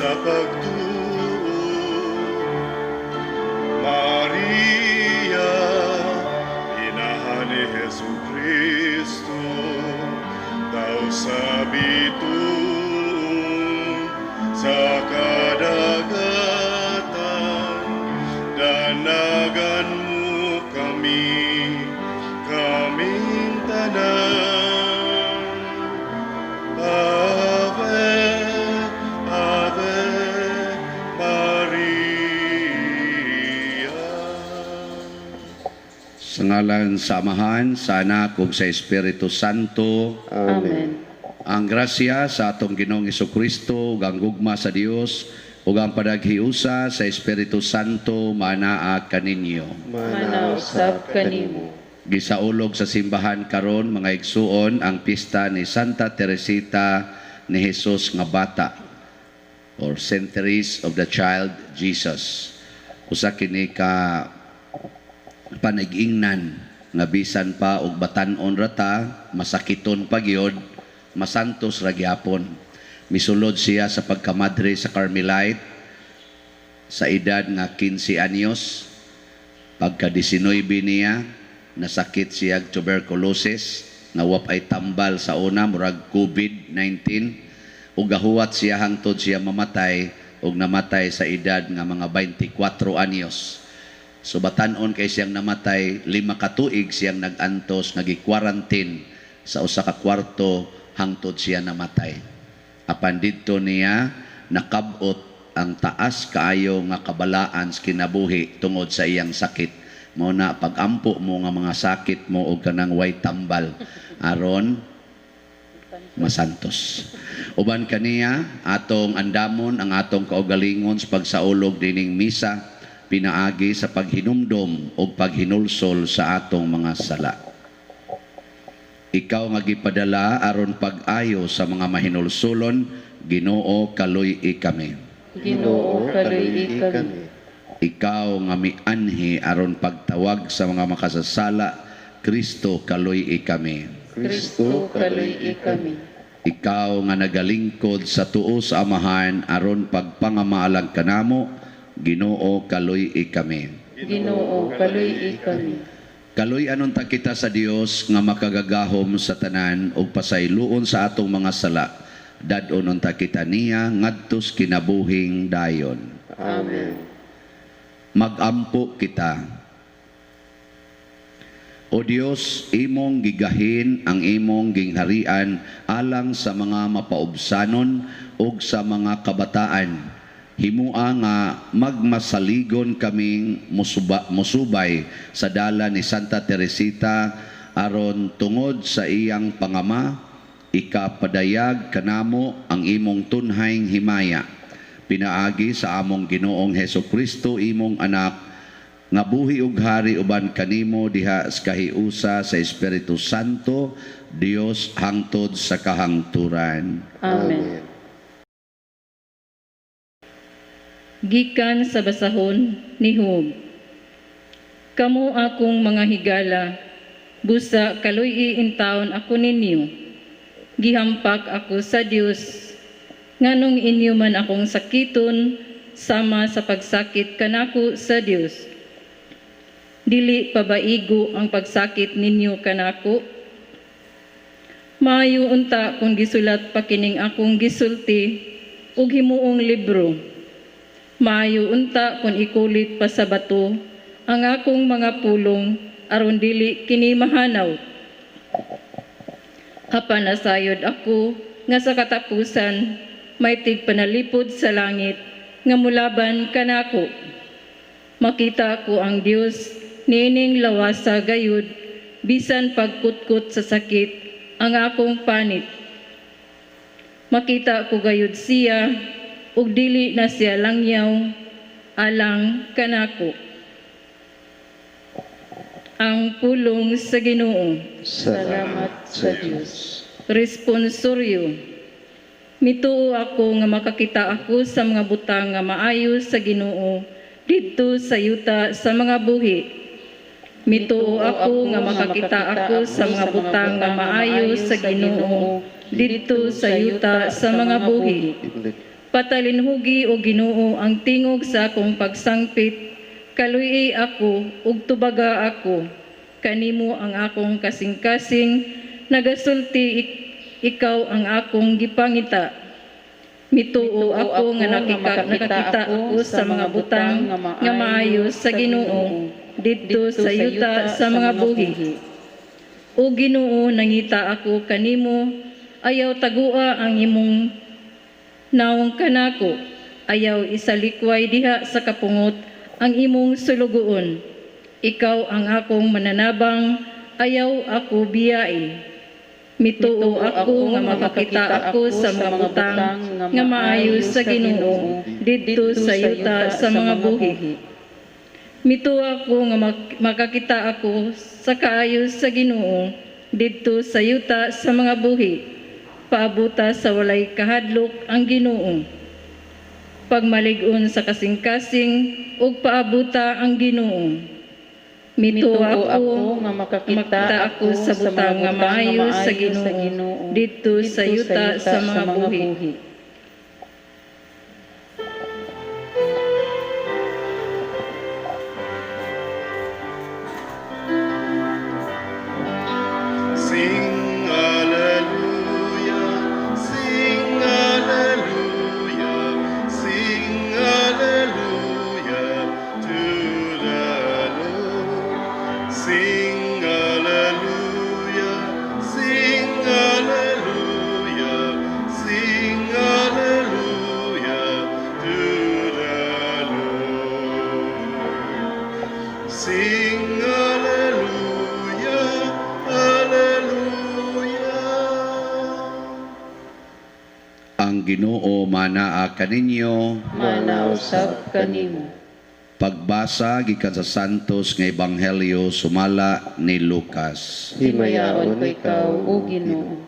Sa pagtuo. Maria, inahan ni Hesu Kristo, daw sa bituon sa kadagatan, danagan mo kami, kaming tanan. Ave, Ave Maria. Sa ngalan sa Amahan, sa Anak ug sa Espiritu Santo. Amen. Ang grasya sa atong Ginoong Kristo ug ang gugma sa Dios ug ang panaghiusa sa Espiritu Santo maanaa kaninyo. Mana usab kanimo. Gisaulog sa simbahan karon, mga igsuon, ang pista ni Santa Teresita ni Jesus nga bata or Saint Therese of the Child Jesus. Usa kini ka panigingnan nga bisan pa og batan-on ra ta, masakiton pa gyud, masantos ra gyapon. Misulod siya sa pagkamadre sa Carmelite sa edad nga 15 anyos. Pagka 19 niya, nasakit siya og tuberculosis nga wa ay tambal sa una, murag COVID-19, ug gahuwat siya hangtod siya mamatay, ug namatay sa edad nga mga 24 anyos. So batan-on kay siyang namatay, 5 ka tuig siyang nag-antos nga gi-quarantine sa usa ka kwarto hangtod siya namatay. Apan didto niya nakab-ot ang taas kaayo nga kabalaan sa kinabuhi tungod sa iyang sakit. Mao na pagampo mo nga mga sakit mo og kanang way tambal aron masantos. Uban kaniya, atong andamon ang atong kaugalingon sa pagsaulog dining misa pinaagi sa paghinumdom o paghinulsol sa atong mga sala. Ikaw nga gipadala aron pag-ayo sa mga mahinulsulon, Ginoo, kaluy-i kami. Ginoo, kaluy-i kami. Ikaw nga mianhi aron pagtawag sa mga makasasala, Kristo, kaluy-i kami. Kristo, kaluy-i kami. Ikaw nga nagalingkod sa tuo sa Amahan aron pagpangamaalang kanamo, Ginoo, kaluy-i kami. Ginoo, kaluy-i kami. Kaluy-an unta kita sa Dios nga makagagahom sa tanan ug pasayloon sa atong mga sala. Dad-on unta kita niya ngadtos kinabuhing dayon. Amen. Magampo kita. O Dios, imong gigahin ang imong gingharian alang sa mga mapaubsanon ug sa mga kabataan. Himua nga magmasaligon kaming musubay sa dala ni Santa Teresita aron tungod sa iyang pangama ikapadayag kanamo ang imong tunhayng himaya. Pinaagi sa among Ginoong Heso Kristo, imong anak, nga buhi ug hari uban kanimo diha sa kahiusa sa Espiritu Santo, Dios, hangtod sa kahangturan. Amen. Gikan sa basahon ni Job. Kamo akong mga higala, busa kaluy-i intawon ako ninyo. Gihampak ako sa Dios, nganong inyo man akong sakiton sama sa pagsakit kanako sa Dios? Dili pa ba igo ang pagsakit ninyo kanako? Maayo unta kung gisulat pa kining akong gisulti ug himuong libro. Maayo unta kung ikulit pa sa bato ang akong mga pulong aron dili kini mahanaw. Apan nasayod ako nga sa katapusan may tigpanalipod sa langit nga mulaban kanako. Makita ko ang Dios niining lawasa gayud, bisan pagkutkot sa sakit ang akong panit. Makita ko gayud siya ug dili na siya langyaw alang kanako. Ang pulong sa Ginoo. Salamat sa Dios. Responsoryo. Mituo ako nga makakita ako sa mga butang nga maayo sa Ginoo didto sa yuta sa mga buhi. Mituo ako nga makakita ako sa mga butang nga maayo sa Ginoo didto sa yuta sa mga buhi. Patalinhugi, o Ginoo, ang tingog sa akong pagsangpit, kaluy ako ug tubaga ako. Kanimo ang akong kasing-kasing nagasulti, ikaw ang akong gipangita. Mituo ako nga nakakita ako sa mga butang nga maayo sa Ginoo didto sa yuta sa mga buhi. O Ginoo, nangita ako kanimo, ayaw tagua ang imong nawong kanako, ayaw isalikway diha sa kapungot ang imong sulugoon. Ikaw ang akong mananabang, ayaw ako biyai. Mituo ako nga makakita ako sa mga butang nga maayo sa Ginoo didto sa yuta sa mga buhi. Mituo ako nga makakita ako sa kaayo sa Ginoo didto sa yuta sa mga buhi. Paabuta sa walay kahadlok ang Ginoo. Pagmalig-on sa kasing-kasing ug paabuta ang Ginoo. Mituo ako nga makakita ako sa butang nga maayo sa Ginoo didto sa yuta sa mga buhi. Sing hallelujah, sing hallelujah, sing hallelujah to the Lord. Sing hallelujah, sing hallelujah, sing hallelujah to the Lord. Sing hallelujah, hallelujah. Ang Ginoo manaa kaninyo. Mana usab kanimo. Pagbasa gikan sa Santos nga Ebanghelyo sumala ni Lucas. Himayaon ko ikaw, o Ginoo.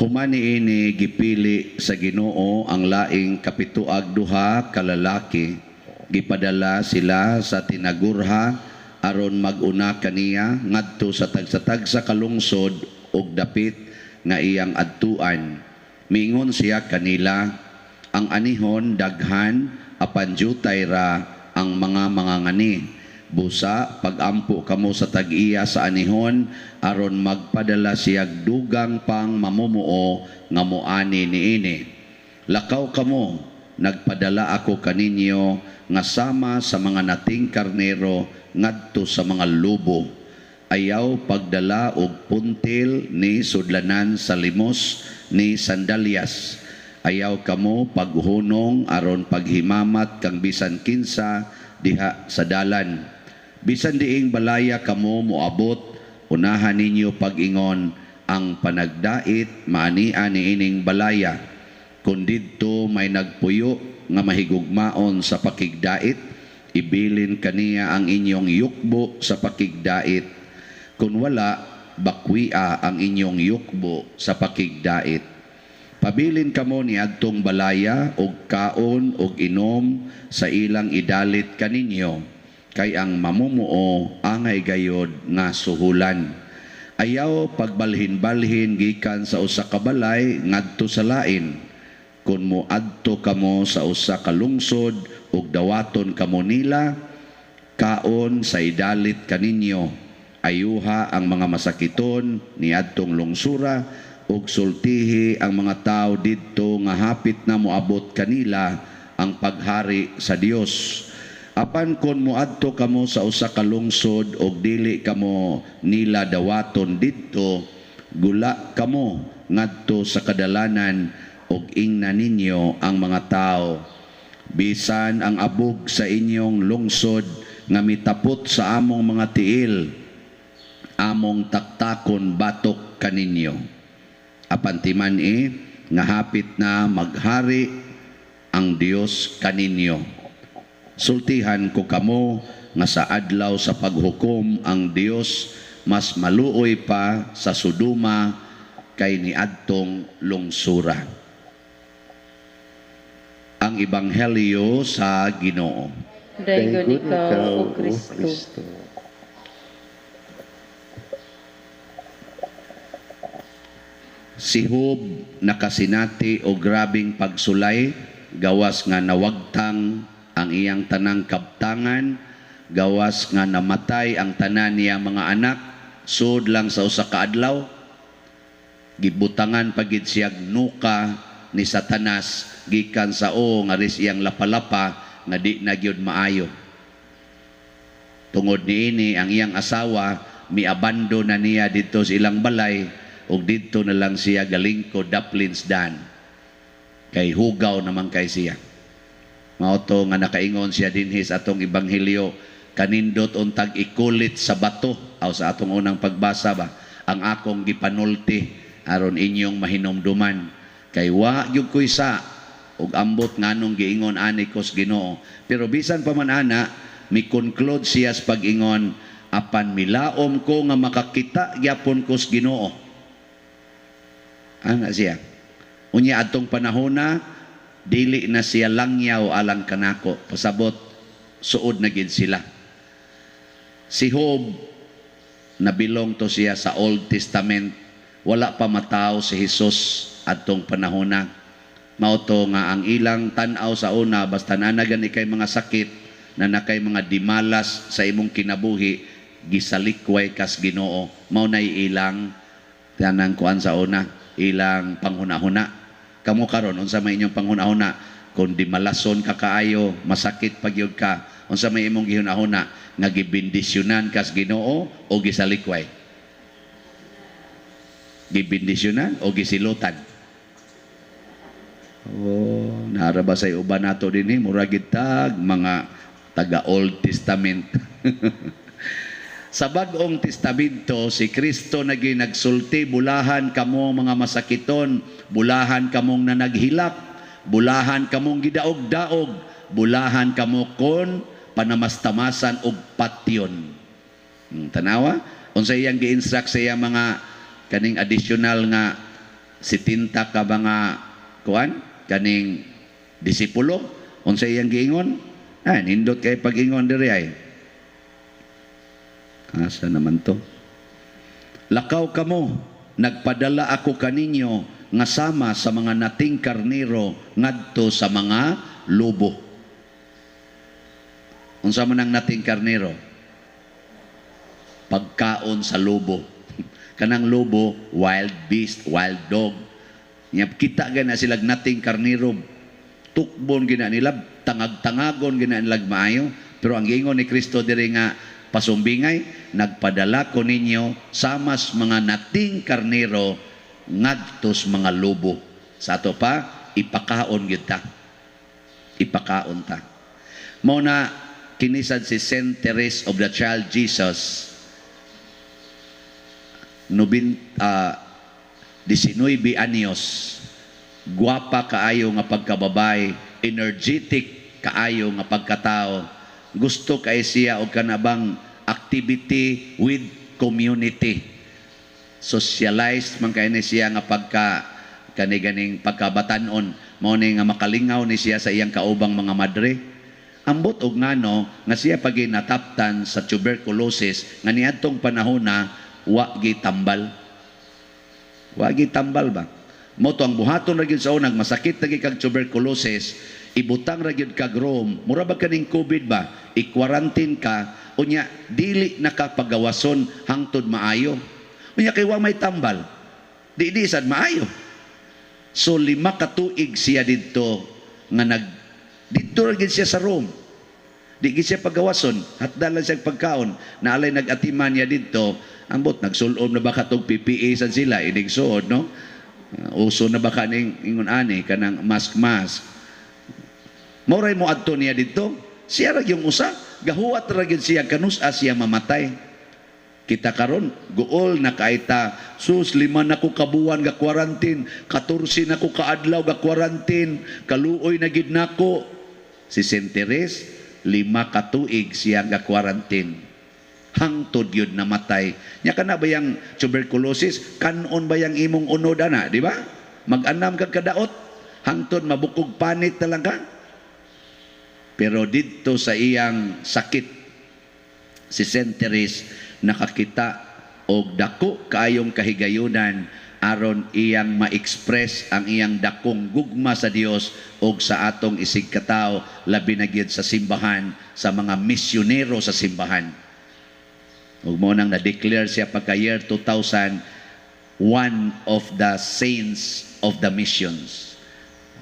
Human niini, gipili sa Ginoo ang laing 72 ka lalaki. Gipadala sila sa tinagurha aron mag-una kaniya ngadto sa tagsa-tagsa ka lungsod ug dapit nga iyang adtuan. Miingon siya kanila, "Ang anihon daghan, apan jutay ra ang mga mangangani. Busa pagampo kamo sa tag-iya sa anihon aron magpadala siyag dugang pang mamumuo nga moani niini. Lakaw kamo, nagpadala ako kaninyo nga sama sa mga nating karnero ngadto sa mga lobo. Ayaw pagdala og puntil, ni sudlanan sa limos, ni sandalyas. Ayaw kamo paghunong aron paghimamat kang bisan kinsa diha sa dalan. Bisan diing balaya kamo moabot, unahan ninyo pag-ingon, 'Ang panagdait maania niining balaya.' Kung didto may nagpuyo nga mahigugmaon sa pakigdait, ibilin kaniya ang inyong yukbo sa pakigdait. Kung wala, bakwia ang inyong yukbo sa pakigdait. Pabilin kamo niadtong balaya og kaon og inom sa ilang idalit kaninyo, kay ang mamumuo angay gayod nga suhulan. Ayaw pagbalhin-balhin gikan sa usa ka balay ngadto sa lain. Kung moadto kamo sa usa ka lungsod ug dawaton kamo nila, kaon sa idalit kaninyo. Ayuha ang mga masakiton niadtong lungsura ug sultihi ang mga tawo didto nga hapit na moabot kanila ang paghari sa Dios. Apan kon moadto kamo sa usa ka lungsod ug dili kamo nila dawaton didto, gula kamo ngadto sa kadalanan ug ingna ninyo ang mga tawo, 'Bisan ang abog sa inyong lungsod nga mitapot sa among mga tiil, among taktakon batok kaninyo. Apan timan-i nga hapit na maghari ang Dios kaninyo. Sultihan ko kamo nga sa adlaw sa paghukom ang Dios mas maluoy pa sa Sodoma kay niadtong lungsura." Ang Ebanghelyo sa Ginoo. Daygon ikaw, O Kristo. Si Job nakasinati og grabing pagsulay, gawas nga nawagtang ang iyang tanang kabtangan, gawas nga namatay ang tanan niya mga anak, sud lang sa usa ka adlaw. Gibutangan pa gid siyag nuka ni Satanas gikan sa o nga ris iyang lapalapa nga di na gyud maayo. Tungod niini, ang iyang asawa miabando na niya didto sa ilang balay ug didto na lang siya galingkod daplin dan. Kay hugaw naman kay siya. Mao to nga nakaingon siya dinhi sa atong ebanghelyo, "Kanindot untag ikulit sa bato," aw sa atong unang pagbasa ba, "ang akong gipanulti aron inyong mahinumduman, kay wa gyud ko'y sa ug ambot nganong giingon ani ko sa Ginoo." Pero bisan pa man ana, mi conclude siya sa pag-ingon, "Apan milaom ko nga makakita gyapon ko sa Ginoo." Ana siya. Unya adtong panahona, dili na siya langyaw alang kanako. Pasabot, suod na gid sila. Si Job, nabilong to siya sa Old Testament. Wala pa matawo si Jesus adtong panahona. Mao to nga ang ilang tan-aw sa una, basta nanagan ikay mga sakit, na nakay mga dimalas sa imong kinabuhi, gisalikway kas Ginoo. Mao nay ilang tanang kuan sa una, ilang panghuna-huna. Kamo karon, unsa may inyong panghuna-huna? Kung di malason ka kaayo, masakit pa gyud ka, unsa may imong gihuna-huna? Nga gibendisyonan kas Ginoo o gisalikway? Gibendisyonan o gisilutan? Oh, nara ba sa uban nato dinhi, mura gid tag mga taga Old Testament. Sa Bagong Testamento, si Kristo nagi nagsulti, "Bulahan kamo mga masakiton, bulahan kamong nanaghilak, bulahan kamong gidaog-daog, bulahan kamo kon panamastamasan og patyon." Tanawa, unsa iyang gi-instruct sa iyang mga kaning additional nga 70 ka mga kuan kaning disipulo? Unsa iyang giingon? Ah, nindot kay pag-ingon diri ay. Asa naman to? "Lakaw kamo, nagpadala ako kaninyo nga sama sa mga nating karnero ngadto sa mga lobo." Unsa man ang nating karnero? Pagkaon sa lobo. Kanang lobo, wild beast, wild dog. Nya kita gana sila nating karnero, tukbon gina nila, tangag-tangagon gina nila maayo. Pero ang giingon ni Kristo diri nga pasumbingay, "Nagpadala ko ninyo samas mga nating karnero ngadtos mga lobo." Sa ato pa, ipakaon gyud ta. Ipakaon ta. Mao na kinisad si Saint Therese of the Child Jesus, nobin 19 anyos, gwapa kaayo nga pagkababay, energetic kaayo nga pagkatao. Gusto kay siya og kanabang activity with community. Socialized man kay ni siya nga pagka kani ganing pagkabatanon. Mao ni nga makalingaw ni siya sa iyang kaubang mga madre. Ambot og ngano nga siya pagi nataptan sa tuberculosis nga niadtong panahona wa gitambal. Wa gitambal ba? Mo to ang buhaton ra gyud sa unang masakit na gyud kag tuberculosis, ibutang ra gyud kag room, mura ba kaning COVID ba? I-quarantine ka, unya dili na ka pagawason hangtod maayo. Unya kay wa may tambal. Di di sad maayo. So 5 ka tuig siya didto nga nag didto ra gyud siya sa room. Di gyud siya pagawason, hatdan lang siya pagkaon. Naalay nag-atiman niya didto, ambot nagsulom na ba katong PPE sad sila inig suod, no? Uso na ba kaning ingon ani kanang mask mask. Mauray mo adto niya didto. Siya ra yung usa, gahuwat ra gyud siya kanus-a siya mamatay. Kita karon guol na kaita, "Sus, 5 na ko kabuwan ga quarantine, 14 na ko kaadlaw ga quarantine, kaluoy na gid nako." Si Saint Therese, 5 ka tuig siya ga quarantine. Hangtod yun namatay. Nya kana ba yang tuberculosis? Kanon ba yang imong unod ana, di ba? Mag-anam kag kadaot, hangtod mabukog panit na lang ka. Pero didto sa iyang sakit, si Saint Therese nakakita og dako kaayong kahigayunan. aron iyang ma-express ang iyang dakong gugma sa Dios ug sa atong isig katawo, labi na gyud sa simbahan, sa mga misyonero sa simbahan. Ug mao nang na-declare siya pagka year 2000 one of the saints of the missions.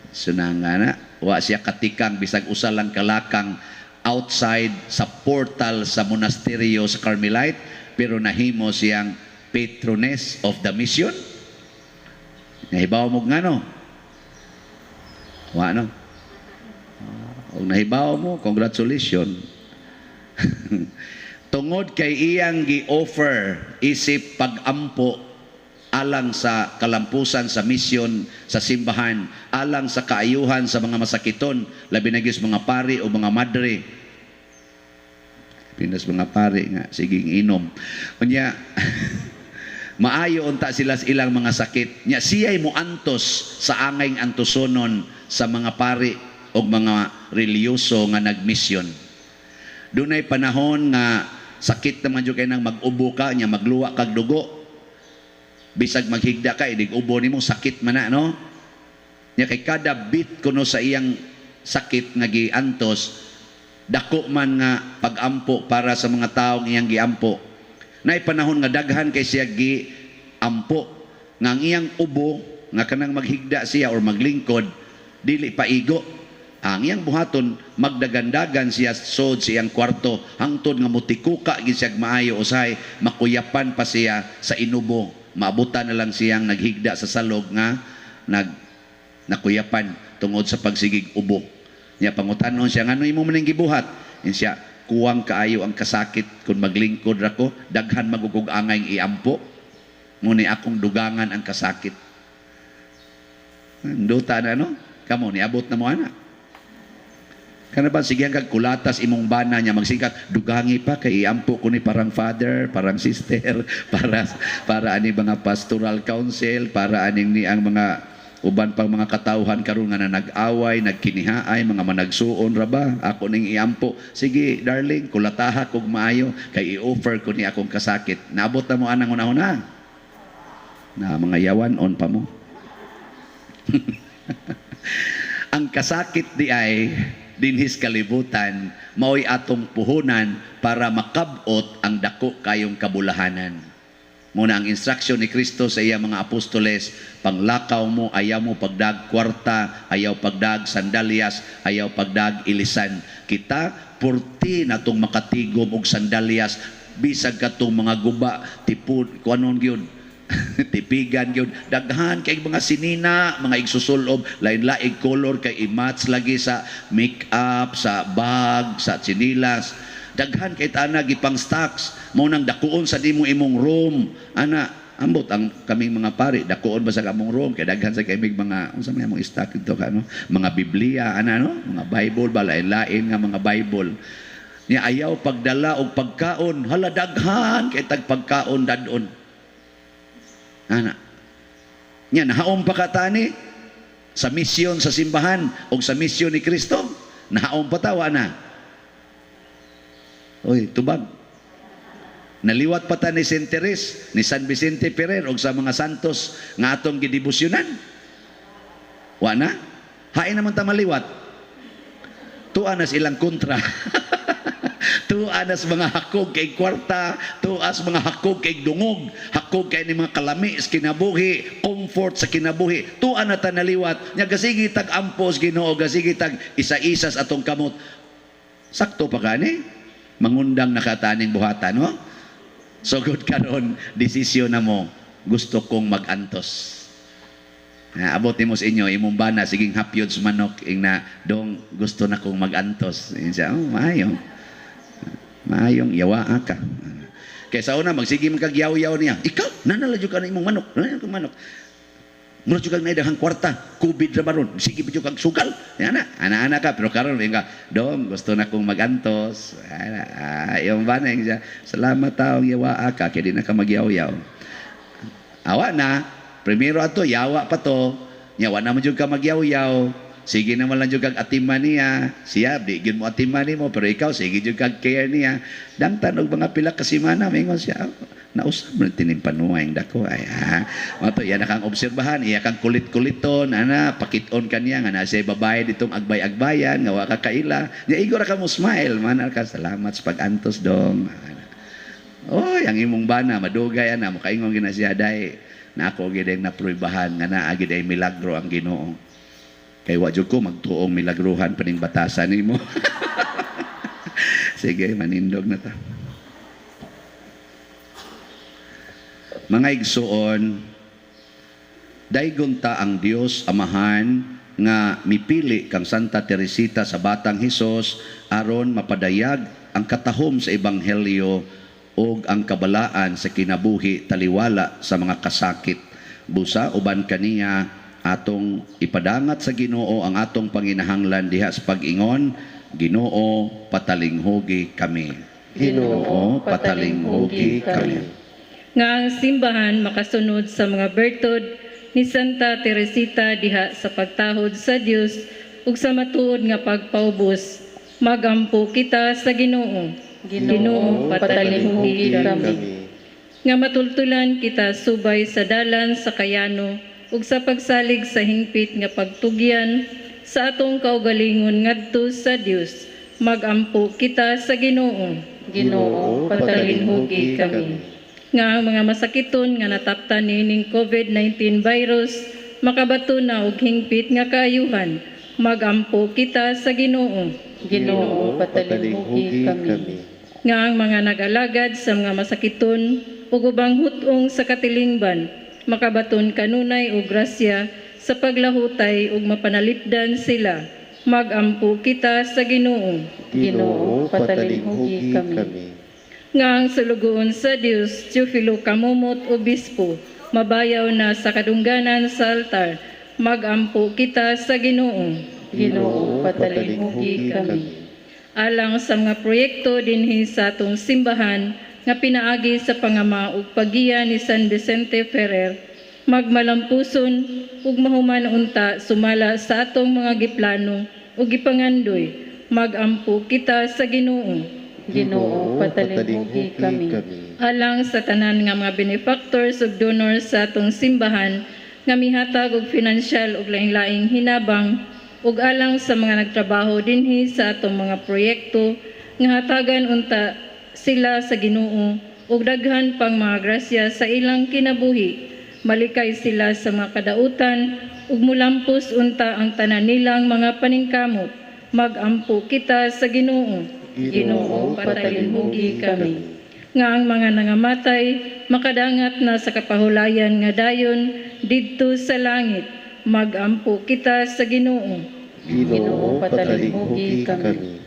So na nga na, wa siya katikang bisag usa lang kalakang outside sa portal sa monasteryo sa Carmelite, pero nahimo siyang patroness of the mission. Nahibaw mo ngano? Wa, no? Kung nahibaw mo, congratulations. Tungod kay iyang gi-offer isip pag-ampo alang sa kalampusan sa misyon sa simbahan, alang sa kaayuhan sa mga masakiton, labi na gyud sa mga pari o mga madre. Pinas mga pari nga siging inom. Unya maayo unta sila sa ilang mga sakit. Nya siya'y muantos sa angay antusonon sa mga pari o mga relihiyoso nga nagmisyon. Dunay panahon nga sakit naman jud kay nang mag-ubo ka, nya magluwa kag dugo. Bisag maghigda ka, inig ubo nimo sakit man na, no? Nya kay kada beat kuno sa iyang sakit nga giantos, dako man nga pag-ampo para sa mga taong iyang giampo. Nay panahon nga daghan kay siya giampo nga ang iyang ubo nga kanang maghigda siya or maglingkod dili paigo. Ang iyang buhaton, magdagandagan siya sod sa iyang kwarto hangtod nga mutikuka gid siya maayo, usahay makuyapan pa siya sa inubo. Maabutan na lang siyang naghigda sa salog nga nakuyapan tungod sa pagsigig ubo. Nya pangutanon siya, "Ngano imo man gibuhat?" In siya, "Kuwang kaayo ang kasakit kung maglingkod ra ko, daghan magugug angay iampo. Ngunit akong dugangan ang kasakit." Duta na, no? Kamo, niabot na mo ana. Kana ba sige kag kulatas imong bana niya magsingkat dugangi pa kay iampo ko ni parang father, parang sister, para para ani mga pastoral council, para aning ni ang mga uban pang mga katawhan karon nga na nag-away, nagkinihaay, mga managsuon ra ba, ako ning iampo. "Sige, darling, kulataha kog maayo kay i-offer ko ni akong kasakit." Naabot na mo anang una-una. Na mga yawan on pa mo. Ang kasakit di ay dinhis kalibutan mao'y atong puhunan para makabot ang dako kayong kabulahanan. Muna ang instruction ni Kristo sa iya mga apostoles, panglakaw mo, ayaw mo pagdag kwarta, ayaw pagdag sandalyas, ayaw pagdag ilisan. Kita, purti na tong makatigom og sandalyas, bisag katong mga guba, tipud, kuanon gyud, tipigan gyud, daghan kay mga sinina, mga igsusulob, lain-laing color kay i-match lagi sa make-up, sa bag, sa tsinilas. Daghan kay tana gipang stocks mo nang dakuon sa nimo imong room ana. Ambot ang kaming mga pari, dakuon ba sa among room kay daghan sa kaming mga unsa may among stock dito ka, no, mga Biblia ana, no, mga Bible ba, lain-lain nga mga Bible. Nya ayaw pagdala og pagkaon, hala, daghan kay tag pagkaon dadon ana. Nya nahaom pa ka tani sa misyon sa simbahan o sa misyon ni Kristo? Nahaom pa ta, na? Oy, tubag. Naliwat pa ta ni Saint Therese, ni San Vicente Ferrer og sa mga santos nga atong gidebosyonan? Wa na? Hain naman ta maliwat. Tuwa na silang kontra. Tuwa na sa mga hakog kay kwarta, tuwa sa mga hakog kay dungog, hakog kay ni mga kalami sa kinabuhi, comfort sa kinabuhi. Tuwa na ta naliwat. Nya gasigi tag ampos Ginoo, gasigi tag isa-isa sa atong kamot. Sakto pa gani? Mangundang nakataning buhatan, no? So good karon, desisyon na mo, gusto kong mag-antos. Na, abot nimo sa inyo, imong bana, siging hapyod sa manok, ing na, "Dong, gusto na kong mag-antos." Yun siya, "Oh, maayo. Maayong yawa ka." Kaya sa una, magsige man kag yaw-yaw niya. "Ikaw, nanala ka na imong manok. Nanala kang manok. Mura jud kag naay kwarta, COVID ra baron. Sige pa jud kag sugal." Yan na, ana-ana ka pero karon ka, "Dong, gusto na kong magantos." Ana, ah, yung bana siya, "Salamat taong yawa ka kay di na ka magyaw-yaw." Awa na, primero ato yawa pa to. Nya wa na man jud ka magyaw-yaw. Sige naman lang jud kag atiman niya. Siya di gyud mo atiman nimo, pero ikaw sige jud kag care niya. Dangtan og mga pila ka semana, mingon siya, "Oh, nausab man tining panuay dako ay ha." Mao to, iya na kang obserbahan, iya kang kulit-kuliton ana, pakit-on kaniya nga naa siya babae ditong agbay-agbayan nga wa ka kaila. Nya igo ra ka mo smile man ka, "Salamat sa pag-antos, dong." Oy, ang imong bana madugay ana, mokaingon gina siya, "Day, na ako gid ang napruibahan nga naa gid ay milagro ang Ginoo." Kay wa jud ko magtuong milagruhan pa ning batasan nimo. Sige, manindog na ta. Mga igsuon, daygon ta ang Dios Amahan nga mipili kang Santa Teresita sa Batang Hesus aron mapadayag ang katahom sa ebanghelyo ug ang kabalaan sa kinabuhi taliwala sa mga kasakit. Busa uban kaniya atong ipadangat sa Ginoo ang atong panginahanglan diha sa pag-ingon, Ginoo, patalinghugi kami. Ginoo, patalinghugi kami. Nga ang simbahan makasunod sa mga bertud ni Santa Teresita diha sa pagtahod sa Dios ug sa matuod nga pagpaubos, magampo kita sa Ginoo. Ginoo, patalinghugi kami. Nga matultulan kita subay sa dalan sa kayano ug sa pagsalig sa hingpit nga pagtugyan sa atong kaugalingon ngadto sa Dios, magampo kita sa Ginoo. Ginoo, patalinghugi kami. Nga ang mga masakiton nga nataptan niining COVID-19 virus makabato na og hingpit nga kaayuhan, magampo kita sa Ginoo. Ginoo, patalinghugi kami. Nga ang mga nag-alagad sa mga masakiton ug ubang hut-ong sa katilingban makabaton kanunay og grasya sa paglahutay ug mapanalipdan sila, magampo kita sa Ginoo. Ginoo, patalinghugi kami. Nga ang sulugoon sa Dios Teofilo Camomot Obispo mabayaw na sa kadungganan sa altar, magampo kita sa Ginoo. Ginoo, patalinghugi kami. Alang sa mga proyekto dinhi sa atong simbahan nga pinaagi sa pangama ug paggiya ni San Vicente Ferrer, magmalampuson ug mahuman unta sumala sa atong mga giplano ug gipangandoy, magampo kita sa Ginoo. Ginoo, patalinghugi kami. Alang sa tanan nga mga benefactors ug donors sa atong simbahan nga mihatag og financial ug laing-laing hinabang, ug alang sa mga nagtrabaho dinhi sa atong mga proyekto nga hatagan unta sila sa Ginoo ug daghan pang mga grasya sa ilang kinabuhi, malikay sila sa mga kadautan ug mulampos unta ang tanan nilang mga paningkamot, magampo kita sa Ginoo. Ginoo, patalinghugi kami. Nga ang mga nangamatay makadangat na sa kapahulayan nga dayon didto sa langit, magampo kita sa Ginoo. Ginoo, patalinghugi kami.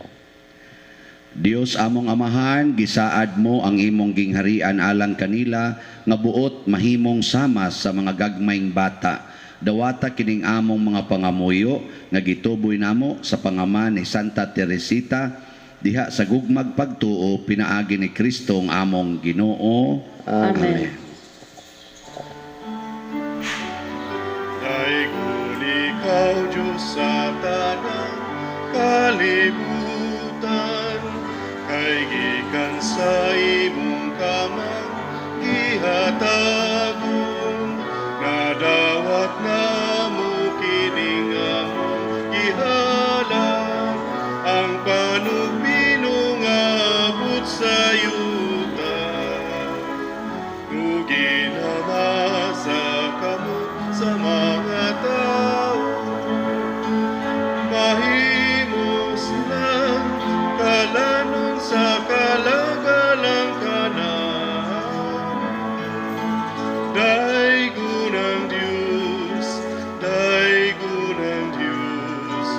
Dios among Amahan, gisaad mo ang imong gingharian alang kanila nga buot mahimong sama sa mga gagmayng bata. Dawata kining among mga pangamuyo nga gituboy namo sa pangama ni Santa Teresita diha sa gugmag pagtuo pinaagi ni Kristo ang among Ginoo. Amen. Daygon ikaw, Diyos, sa tanang kalibutan, kay gikan sa imong kamang gihatagon, nadawat namo kining among gihalad, ang panugbilong abot sa yuta. Ginama sa kamot sa mga tao, mahimo silang kalanon sa kalagalang kanaan. Daygon ang Diyos, daygon ang Diyos,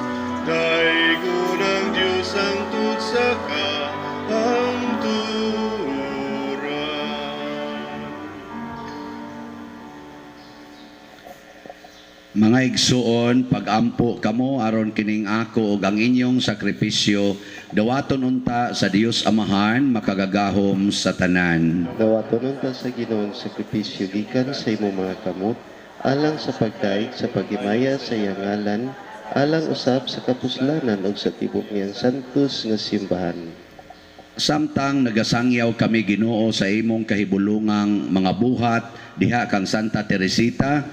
daygon ang Diyos hangtod sa kahangturan. Mga igsuon, pagampo kamo aron kining ako ug ang inyong sakripisyo dawaton unta sa Dios Amahan makagagahom sa tanan. Dawaton unta sa Ginoong sakripisyo gikan sa imong mga kamot alang sa pagdaig sa paghimaya sa iyang ngalan Alang usab sa kapuslanan ug sa tibok niyang santos nga simbahan. Samtang nagasangyaw kami, Ginoo, sa imong kahibulungang mga buhat diha kang Santa Teresita,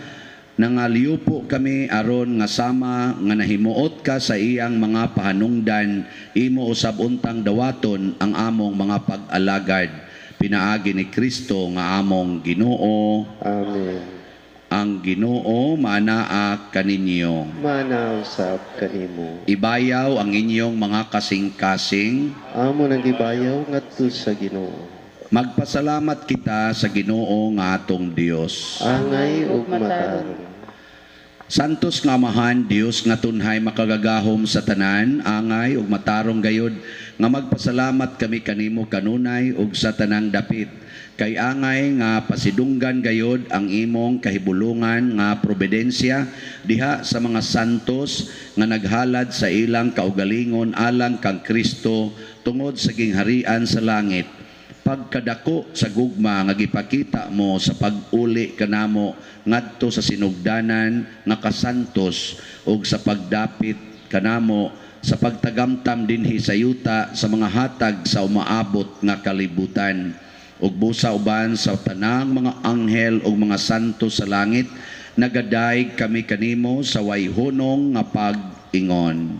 nangaliupo kami aron nga sama nga nahimuot ka sa iyang mga pahanungdan, imo usab untang dawaton ang among mga pag-alagad pinaagi ni Kristo nga among Ginoo. Amen. Ang Ginoo maanaa kaninyo. Maanaa usab kanimo. Ibayaw ang inyong mga kasing-kasing. Amo nang gibayaw ngadto sa Ginoo. Magpasalamat kita sa Ginoo nga atong Dios. Angay ug matarong. Santos nga Amahan, Dios nga tunhay makagagahom sa tanan, angay ug matarong gayod nga magpasalamat kami kanimo kanunay ug sa tanang dapit. Kay angay nga pasidunggan gayod ang imong kahibulungan nga providensya diha sa mga santos nga naghalad sa ilang kaugalingon alang kang Kristo tungod sa gingharian sa langit. Pagkadako sa gugma nga gipakita mo sa pag-uli kanamo ngadto sa sinugdanan nga kasantos ug sa pagdapit kanamo sa pagtagamtam dinhi sa yuta sa mga hatag sa umaabot nga kalibutan, ug busa uban sa tanang mga anghel ug mga santo sa langit, nagadayeg kami kanimo sa way hunong nga pag-ingon.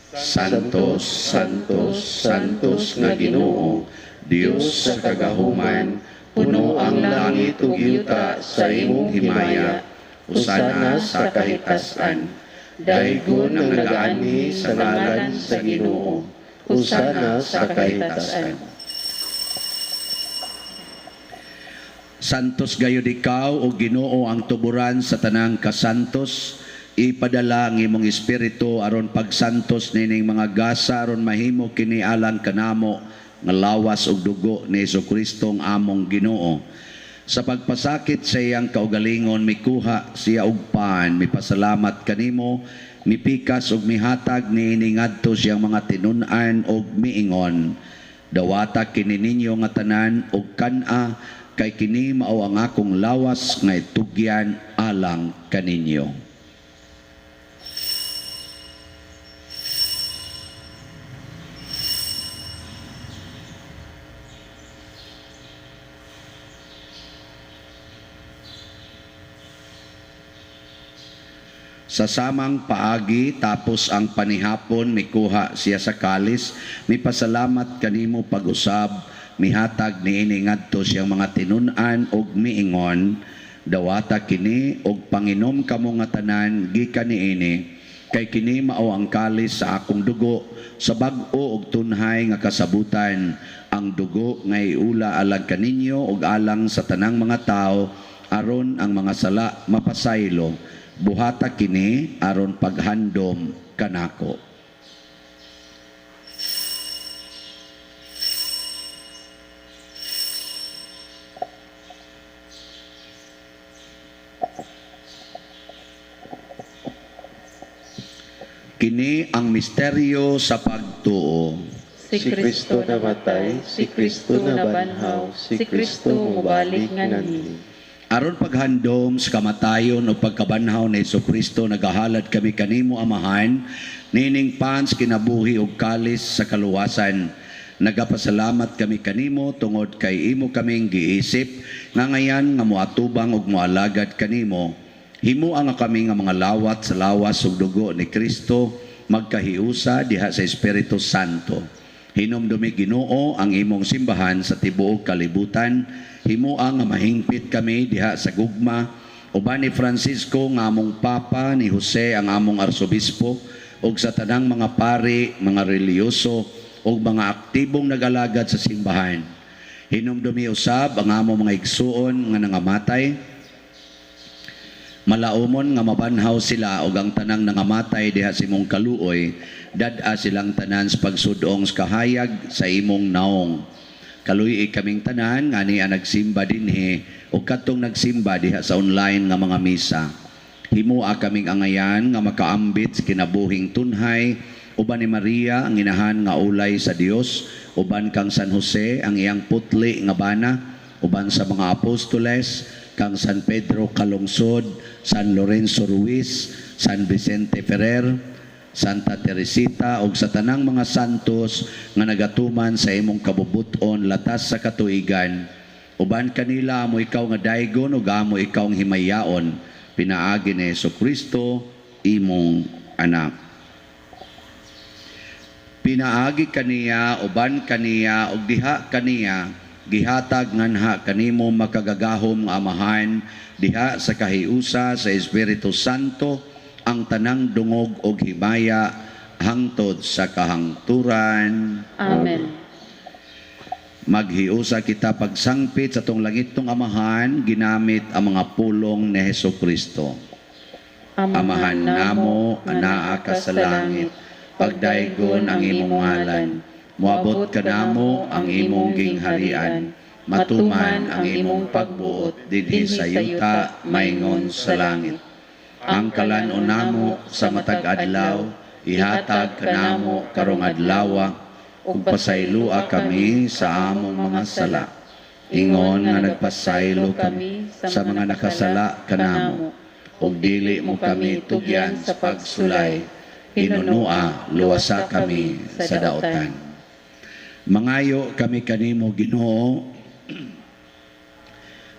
Santos, Santos, Santos nga Ginoo, Dios sa kagahuman, puno ang langit ug yuta sa imong himaya. Hosana sa kahitasan. Daygon ang nagaanhi sa ngalan sa Ginoo. Hosana sa kahitasan. Santos gayud ikaw, o Ginoo, ang tuburan sa tanang kasantos. Ipadala ang imong espiritu aron pagsantos nining mga gasa aron mahimo kini alang kanamo nga lawas ug dugo ni Hesukristo ang among Ginoo. Sa pagpasakit sa iyang kaugalingon, mikuha siya og pan, mipasalamat kanimo, mipikas ug mihatag niini ngadto siyang mga tinun-an ug miingon: "Dawata kini ninyo nga tanan ug kan-a, kay kini mao ang akong lawas nga itugyan alang kaninyo." Sa samang paagi, tapos ang panihapon, mikuha siya sa kalis, mipasalamat kanimo pag-usab, mihatag niini ngadto siyang mga tinun-an ug miingon: "Dawata kini ug panginom kamo nga tanan gikan niini, kay kini mao ang kalis sa akong dugo sa bag-o ug tunhay nga kasabutan, ang dugo nga iula alang kaninyo ug alang sa tanang mga tawo aron ang mga sala mapasaylo. Buhata kini aron paghandom kanako." Kini ang misteryo sa pagtuo. Si Kristo namatay, si Kristo nabanhaw, si Kristo mobalik nganhi. Aron paghandom sa kamatayon o pagkabanhaw ni Kristo, nagahalad kami kanimo, Amahan, nining pan sa kinabuhi ug kalis sa kaluwasan. Nagapasalamat kami kanimo tungod kay imo kaming giisip nga ngayan nga moatubang ug moalagad kanimo. Himoa nga kami nga mga lawat sa lawas ug dugo ni Kristo magkahiusa diha sa Espiritu Santo. Hinumdumi, Ginoo, ang imong simbahan sa tibuok kalibutan. Himoa nga mahingpit kami diha sa gugma uban ni Francisco nga among Papa, ni Jose ang among arsobispo, ug sa tanang mga pari, mga relihiyoso ug mga aktibong nagalagad sa simbahan. Hinumdumi usab ang among mga igsuon nga nangamatay. Malaumon nga mabanhaw sila ug ang tanang nangamatay diha sa imong kaluoy, dad-a silang tanan sa pagsudong sa kahayag sa imong naong. Kaluy-i kaming tanan nga niya nagsimba dinhi ug kadtong nagsimba diha sa online nga mga misa. Himoa kaming angayan nga makaambit sa kinabuhing tunhay uban ni Maria ang inahan nga ulay sa Dios, uban kang San Jose ang iyang putli nga bana, uban sa mga apostoles, kang San Pedro Calungsod, San Lorenzo Ruiz, San Vicente Ferrer, Santa Teresita ug sa tanang mga santos nga nagatuman sa imong kabubut-on latas sa katuigan. Uban kanila amo ikaw nga daygon ug amo ikaw ang himayaon pinaagi ni Hesukristo imong anak. Pinaagi kaniya, uban kaniya ug diha kaniya gihatag nganha kanimo makagagahom nga Amahan diha sa kahiusa sa Espiritu Santo ang tanang dungog og himaya hangtod sa kahangturan. Amen. Maghiusa kita pagsangpit sa tong langitnong Amahan ginamit ang mga pulong ni Hesukristo. Amahan namo, anaa ka sa langit, pagdaygon ang imong ngalan. Moabot kanamo ang imong gingharian. Matuman ang imong pagbuot dinhi sa yuta maingon sa langit. Ang kalan-on namo sa matag adlaw ihatag kanamo karong adlawa ug pasaylua kami sa among mga sala. Ingon nga nagpasaylo kami sa mga nakasala kanamo ug dili mo kami tugyan sa pagsulay. Hinunua, luwasa kami sa daotan. Mangayo kami kanimo Ginoo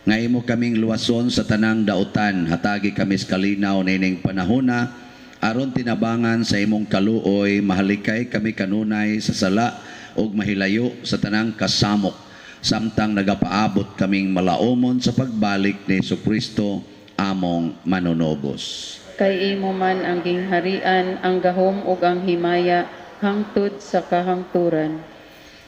nga imo kaming luwason sa tanang daotan, hatagi kami sa kalinaw nining panahona aron tinabangan sa imong kaluoy, mahalikay kami kanunay sa sala ug mahilayo sa tanang kasamok samtang nagapaabot kaming malaomon sa pagbalik ni Hesukristo among manunobos. Kay imo man ang gingharian, ang gahom ug ang himaya hangtod sa kahangturan.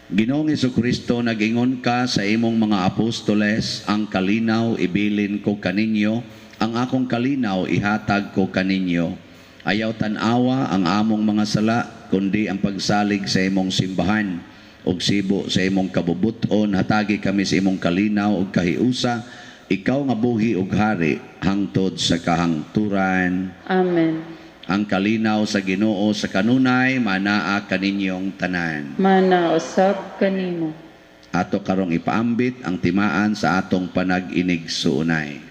Ginoong Hesukristo, nag-ingon ka sa imong mga apostoles, ang kalinaw ibilin ko kaninyo, ang akong kalinaw ihatag ko kaninyo. Ayaw tan-awa ang among mga sala, kundi ang pagsalig sa imong simbahan ug sibo sa imong kabubut-on, hatagi kami sa imong kalinaw ug kahiusa, ikaw nga buhi ug hari hangtod sa kahangturan. Amen. Ang kalinaw sa Ginoo sa kanunay manaa kaninyong tanan. Mana usab kanimo. Ato karong ipaambit ang timaan sa atong panag-inig-suunay.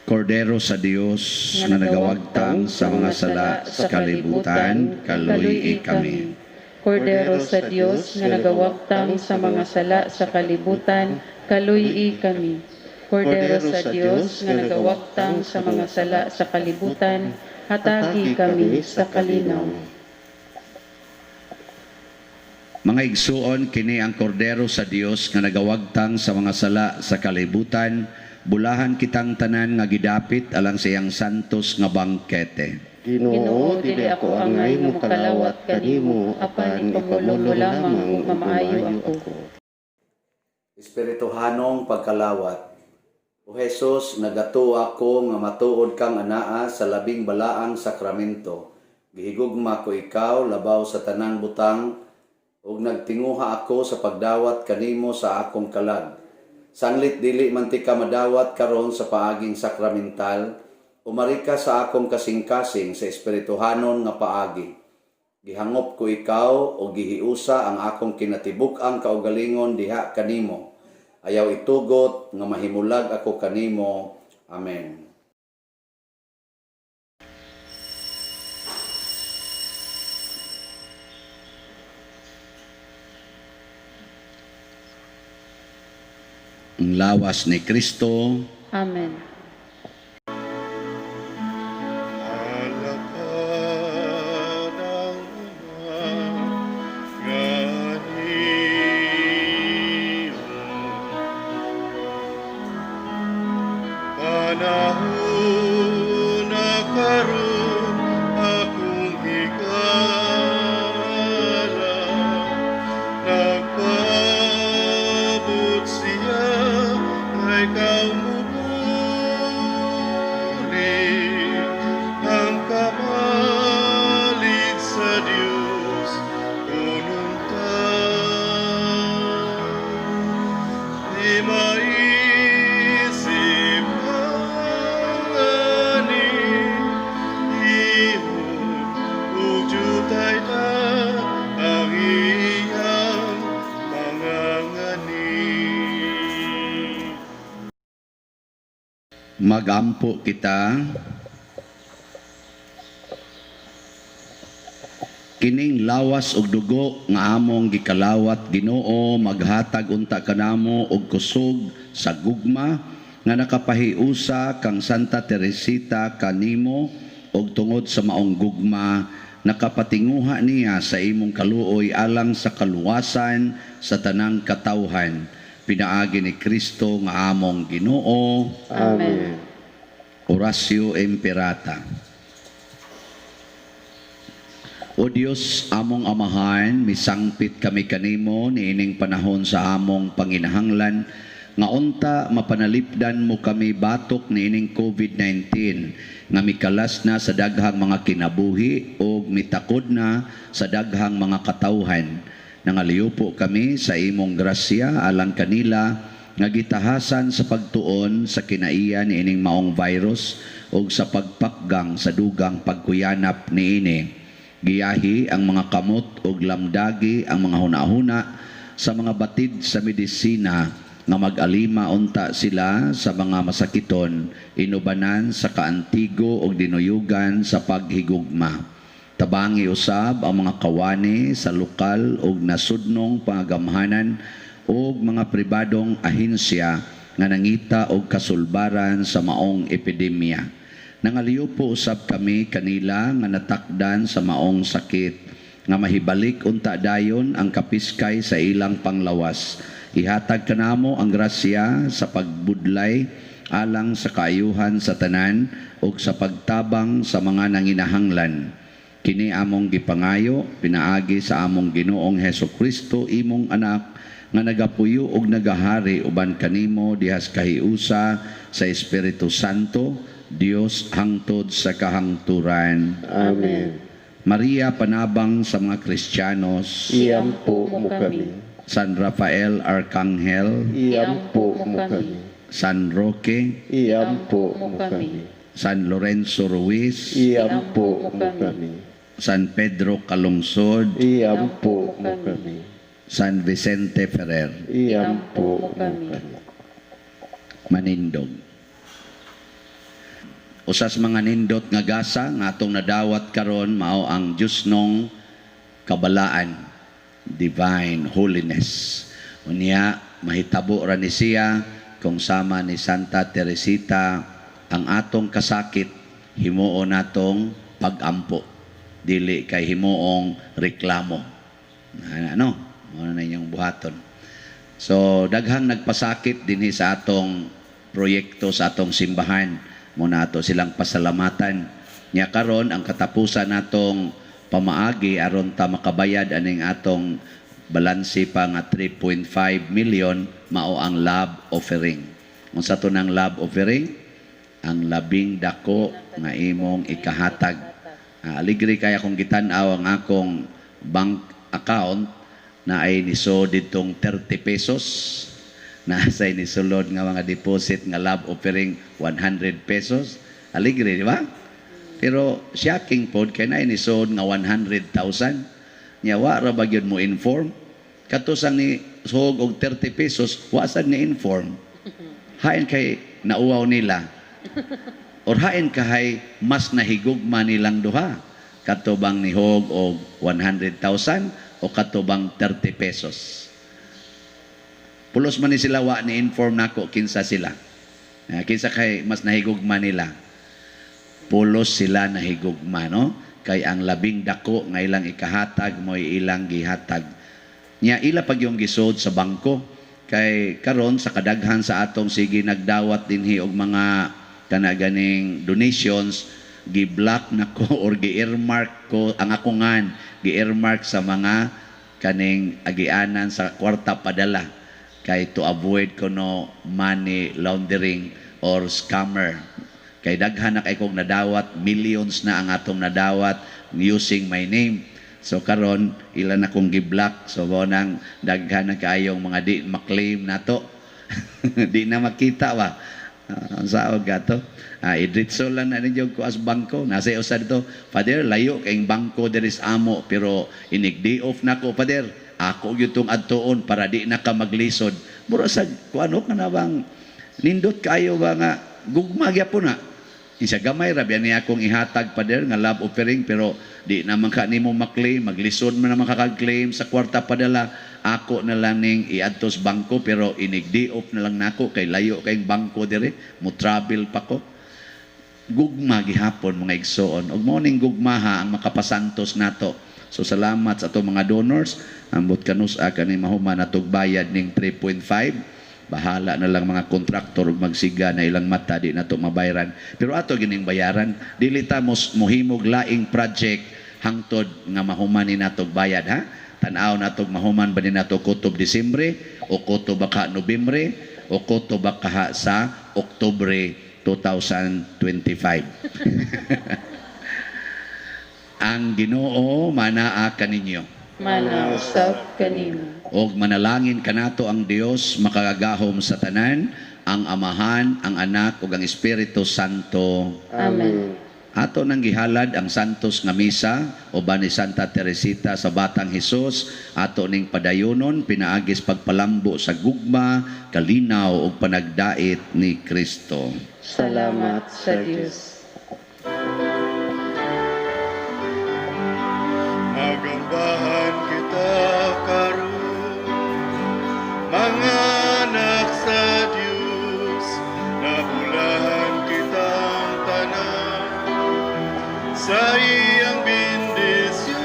Kordero sa Dios nga nagawagtang sa mga sala sa kalibutan, kaluy-i kami. Kordero sa Dios nga nagawagtang sa mga sala sa kalibutan, kaluy-i kami. Kordero sa Dios nga nagawagtang sa mga sala sa kalibutan, hatagi kami sa kalinaw. Mga igsuon, kini ang kordero sa Dios nga nagawagtang sa mga sala sa kalibutan, bulahan kitang tanan nga gidapit alang sa iyang santos nga bangkete. Ginoo, dili ako angay mokalawat kanimo, apan ipamulong lamang ug mamaayo ako. Espirituhanong pagkalawat. O Jesus, nagatuo ako nga matuod kang anaa sa labing balaang sakramento. Gihigugma ko ikaw labaw sa tanang butang ug nagtinguha ako sa pagdawat kanimo sa akong kalag. Sanglit dili man ti ka madawat karon sa paaging sakramental, umari ka sa akong kasing-kasing sa espirituhanon nga paagi. Gihangop ko ikaw o gihiusa ang akong kinatibuk-ang kaugalingon diha kanimo. Ayaw itugot nga mahimulag ako kanimo. Amen. Ang lawas ni Kristo. Amen. Di maisip ang Magampo kita. Kining lawas ug dugo nga among gikalawat, Ginoo, maghatag unta kanamo og kusog sa gugma nga nakapahiusa kang Santa Teresita kanimo, ug tungod sa maong gugma nakapatinguha niya sa imong kaluoy alang sa kaluwasan sa tanang katawhan, pinaagi ni Kristo nga among Ginoo. Amen. Oratio Imperata. O Dios, among Amahan, misangpit kami kanimo niining panahon sa among panginahanglan nga unta mapanalipdan mo kami batok niining COVID-19 nga mikalas na sa daghang mga kinabuhi o mitakod na sa daghang mga katawhan. Nangaliupo kami sa imong grasya alang kanila nga gitahasan sa pagtuon sa kinaiya niining maong virus o sa pagpakgang sa dugang pagkuyanap niini. Giyahi ang mga kamot ug lamdagi ang mga hunahuna sa mga batid sa medisina nga mag-alima unta sila sa mga masakiton, inubanan sa kaantigo ug dinuyugan sa paghigugma. Tabangi usab ang mga kawani sa lokal ug nasudnong pangagamhanan ug mga pribadong ahensya nga nangita og kasulbaran sa maong epidemya. Nangaliw po usab kami kanila nga natakdan sa maong sakit, nga mahibalik unta dayon ang kapiskay sa ilang panglawas. Ihatag kanamo ang grasya sa pagbudlay alang sa kaayuhan sa tanan ug sa pagtabang sa mga nanginahanglan. Kini among gipangayo pinaagi sa among Ginoong Hesus Kristo, imong anak, nga nagapuyo ug nagahari uban kanimo dihas kahiusa sa Espiritu Santo, Dios hangtod sa kahangturan. Amen. Maria, panabang sa mga Kristiyanos, Iampo mo kami. San Rafael Arcangel, Iampo mo kami. San Roque, Iampo mo kami. San Lorenzo Ruiz, Iampo mo kami. San Pedro Calungsod, Iampo mo kami. San Vicente Ferrer. Iampo mo kami. Manindog. Usas mga nindot nga gasa nga atong nadawat karon mao ang Diyosnong kabalaan, divine holiness. Unya mahitabo ra ni siya kung sama ni Santa Teresita ang atong kasakit himuon natong pagampo, dili kay himuong reklamo. Ano? Mao na inyong buhaton. So daghang nagpasakit dinhi sa atong proyekto sa atong simbahan. Muna ato silang pasalamatan. Nya karon ang katapusan natong pamaagi aron ta makabayad aning atong balanse pa nga 3.5 million mao ang love offering. Unsa to nang love offering? Ang labing dako nga imong ikahatag. Aligre kaya kung gitan-aw ang akong bank account na ay niso ditong 30 pesos. Nasa nisulod nga mga deposit nga love offering 100 pesos. Aligre, di ba? Pero shocking pod kay na nisod nga 100,000. Nya wa ra ba gyud mo inform? Kato sang ni suhog og 30 pesos, wa sad ni inform. Hain kay nauwaw nila. Or hain kahay mas nahigugma nilang duha. Kato bang nihog og 100,000 o kato bang 30 pesos? Pulos man ni sila wa ni inform nako kinsa sila. Kinsa kay mas nahigugma nila. Pulos sila nahigugma, no? Kay ang labing dako nga ilang ikahatag mo'y ilang gihatag. Nya ila pag yung gisod sa bangko kay karon sa kadaghan sa atong sige nagdawat dinhi og mga kana ganing donations, gi-block na ko or gi-earmark ko ang akongan, gi-earmark sa mga kaning agianan sa kwarta padala kay to avoid kuno money laundering or scammer. Kay daghan na kay kog nadawat, millions na ang atong nadawat using my name. So karon ila na kong gi-block. So mao nang daghan na kaayong mga di maklaim nato. Di na makita ba. Ang saog gato. Idritso lang na ninyo ko as bangko. Nasa usa dito, "Father, layo kayong bangko diri sa amo, pero inig day off na ko, Father. Ako gyud tong adtuon para di na ka maglisod." Mura sa kuano ka na bang nindot kayo ba nga Gugma gyapon na. Isa gamay ra biya niya akong ihatag, pader, nga love offering, pero di naman ka nimo maklaim, maglisod man naman kakag-claim sa kwarta padala. Ako na lang ning iadtos bangko, pero inig day off na lang nako kay layo kayong bangko dire, mo travel pa ko. Gugma gihapon, mga igsoon, ug mao ning gugmaha ang makapasantos nato. So salamat sa ato mga donors. Ambot kanus-a kani mahuman natog bayad ning 3.5. Bahala na lang mga kontraktor ug magsiga na ilang mata, di nato mabayaran, pero ato gining bayaran. Dili ta mos mohimog laing project hangtod nga mahuman ni natog bayad, ha. Tan-aw natog mahuman ba ni nato kutob Disyembre o kutob baka Nobyembre o kutob baka sa Oktubre 2025. Ang Ginoo manaa kaninyo. Mana usab kanimo. Og manalangin kanato ang Dios makagagahom sa tanan, ang Amahan, ang Anak ug ang Espiritu Santo. Amen. Ato nang gihalad ang santos nga misa uban ni Santa Teresita sa Batang Hesus. Ato ning padayonon pinaagis pagpalambo sa gugma, kalinaw ug panagdait ni Kristo. Salamat sa Dios. Magambahan kita karon, mga anak sa Dios, nabulahan kitang tanan sa iyang bendisyon.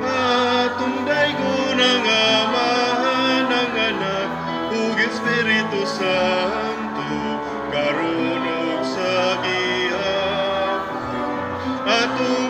Atong daygon ang Amahan, ang Anak, ug Espiritu Santo, karon ug sa gihapon. Atong